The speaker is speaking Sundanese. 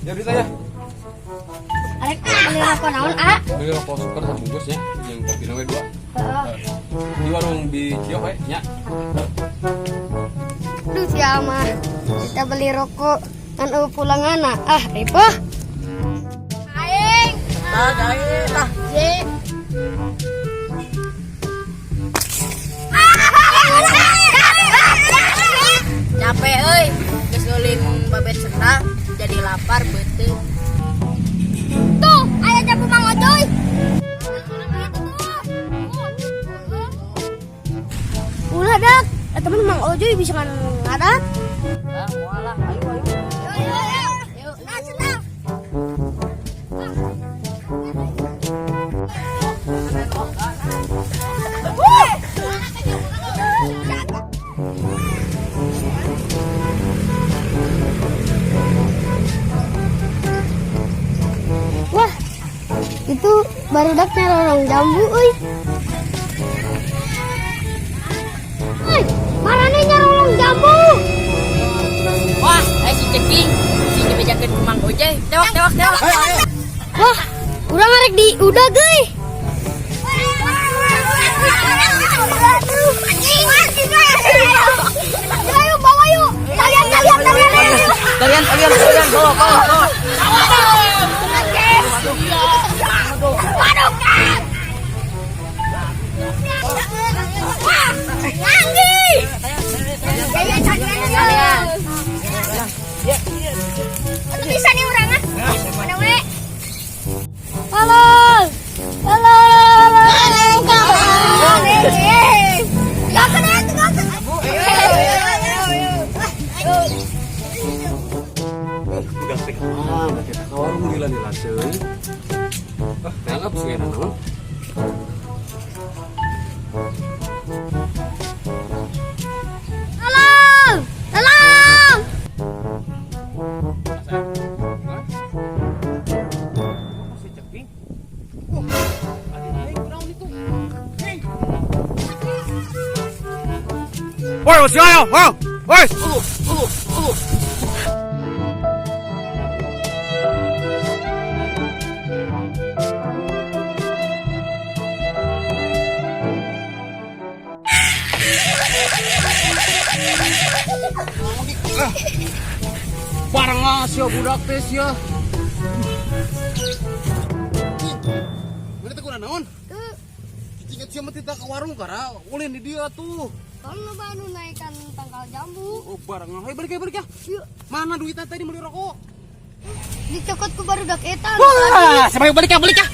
Ya duit aja. Arek beli rokok naon, ah? Beli rokok super sabungkus ya, yang kopi nawe dua. Heeh. Di warung di Ciok we nya. Duh, siapa? Kita beli rokok kan eueuh pulanganna. Ah, ripuh. Aing. Tah, aing tah. Je. Capek euy, geus ulin babet sendal jadi lapar beuteung. Tuh, aya jambu Mang Ojoy. Ulah dak, temen Mang Ojoy bisa kan ngadat. Ah, moal lah, ayo ayo. Yo yo yo. Nah, senang. Wah, itu barudaknya lorong jambu, euy. Euy, marane nyarolong jambu. Wah, eh si ceking, si dibejakeun ku Mang Ojoy. Tewak tewak tewak. Wah, urang arek di udah euy. Ayo bawa yuk. Talian talian talian. Talian talian talian bawa bawa bawa. Waduh kan. Wah, nganggi. Talian. Bisa nih urang ah. Mana we? Halo. Halo. Gak kena itu, gak kena. Udah teh kemana kita ke warung lila-lila teuing. Ah, nangap sih naon. Tolong! Tolong! Si ceking. Wah, ada aing kunaon itu? Cing. Woi, masih ayo, woi, woi. Bareng sia budak teh sia. Mana teh kunaon naon? Cicing sia mah teh ka warung kara ulin di dia tuh. Tolong lo baru naikkan tangkal jambu. Oh, bareng ayo balik ya balik ya. Yuk. Mana duitnya tadi beli rokok? Dicokot ku barudak eta. Wah, siapa yang balik ya balik ya.